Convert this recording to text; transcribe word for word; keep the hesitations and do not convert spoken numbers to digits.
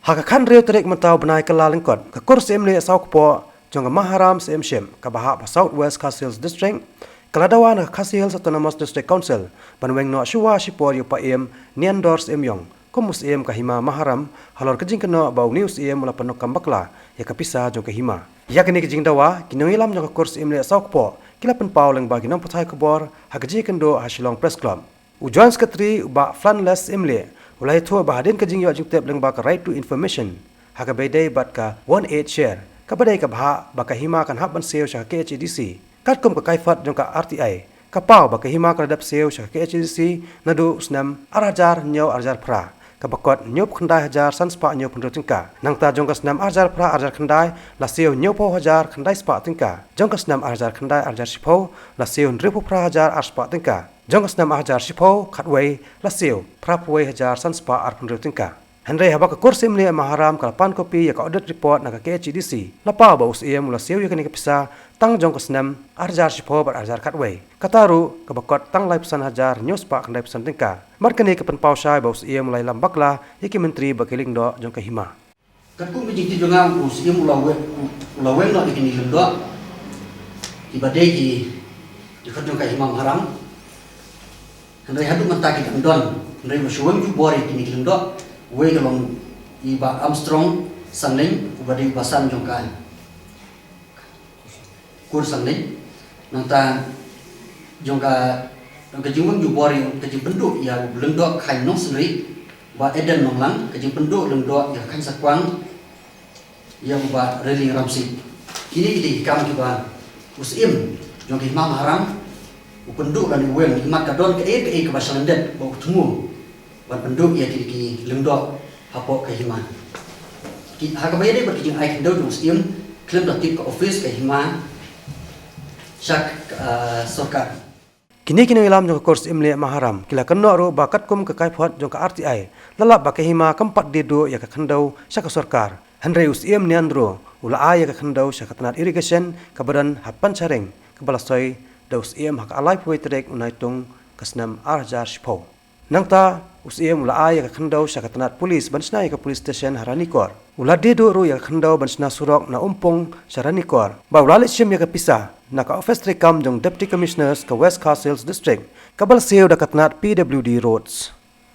Ha ka khathynriew tarik mynta u bnai Kyllalyngkot, ka kur Syiemlieh Sawkpoh jong ka Maharam Syiemship kaba hap ha South West Khasi Hills District ka la dawa na ka Khasi Hills Autonomous District Council ban weng noh shuwa shipor ïa u Paiem Niandor Syiemiong kum u Syiem ka Hima Maharam, halor ka jingkynnoh ba une u Syiem u la pyndonkam bakla ïa ka pisa jong ka hima. Ïa kane ka jingdawa, ki nongïalam jong ka kur Syiemlieh Sawkpoh ki la pynpaw lyngba ki nongpathai khubor ha ka jingïakynduh ha Shillong Press Club. U Joint Secretary, u Bah Flanles Syiemlieh, u la ïathuh ba hadien ka jingïoh jingtip lyngba ka Right to Information ha kaba ïadei bad ka One Eight Share, kaba dei ka bhah ba ka hima kan hap ban siew sha ka K H A D C, katkum ka kaiphod jong ka R T I, ka paw ba ka hima ka la dep siew sha ka K H A D C naduh u snem ar hajar hynñiew ar hajar phra, kaba kot hynñiewphew khyndai hajar san spah hynñiewphew hynriew tyngka. Nangta jong ka snem ar hajar phra ar hajar khyndai la siew hynñiewphew hajar khyndai spah tyngka. Jong ka snem ar hajar khyndai ar hajar shiphew la siew hynriewphew phra hajar ar spah tyngka. Jong ka snem ar hajar shiphew khatwei la siew phraphew wei hajar san spah arphew hynriew tyngka. Hynrei haba ka kur Syiemlieh Maharam ka la pan copy ïa ka audit report na ka K H A D C, la paw ba u Syiem u la siew ïa kane ka pisa tang jong ka snem ar hajar shiphew bad ar hajar khatwei, kata ruh kaba kot tang laiphew san hajar hynñiew spah khyndaiphew san tyngka. Bad kane ka pynpaw shai ba u Syiem u la ïalam bakla ïa ki myntri bad ki lyngdoh jong ka hima. Katkum ka jingtip jong nga, u Syiem u la weng, u la weng noh ïa kine ki lyngdoh kiba dei ki dkhot jong ka Hima Maharam. Hynrei haduh mynta ki dang don. Hynrei uba shu weng jubor ïa kine ki lyngdoh, uwei ka long i Bah Armstrong Sangleiñ, uba dei u basan jong ka kur Sangleiñ. Nangta jong ka, jong ka jingweng jubor ïa ka jingpynduh ïa u lyngdoh khaiñ Nongsynrieh, Bah Eden Nonglang, ka jingpynduh lyngdoh ïa ka khaiñ Sakwang, ïa u Bah Railing Ramsing. Kine ki dei ki kam kiba u Syiem jong ka Hima Maharam u pynduh lane u weng, imat ka don kaei kaei kaba shalyndet ba u thmu ban pynduh ïa kine ki lyngdoh hapoh ka hima. Ki, ha kaba ïadei bad ka jingai khyndew jong u Syiem, khlem da tip ka ophis ka hima sha ka, ah, sorkar. Kine ki nongïalam jong ka kur Syiemlieh Maharam ki la kynnoh ruh ba katkum ka kaiphod jong ka R T I, la lap ba ka hima kam pat die duh ïa ka khyndew sha ka sorkar. Hynrei u Syiem Niandor u la ai ïa ka khyndew sha ka tnat irrigation kaba don ha Pancharing, kaba la soi da u Syiem ha ka laiphew wei tarik u Naitung ka snem ar hajar shiphew. Nangta u Syiem u la ai ïa ka khyndew sha ka tnat pulis ban shna ïa ka police station ha Ranikor. U la die duh ruh ïa ka khyndew ban shna surok na Umpung sha Ranikor. Bad u la leit shim ïa ka pisa na ka ophis treikam jong Deputy Commissioners ka West Khasi Hills District, kaba la siew da ka tnat P W D Roads.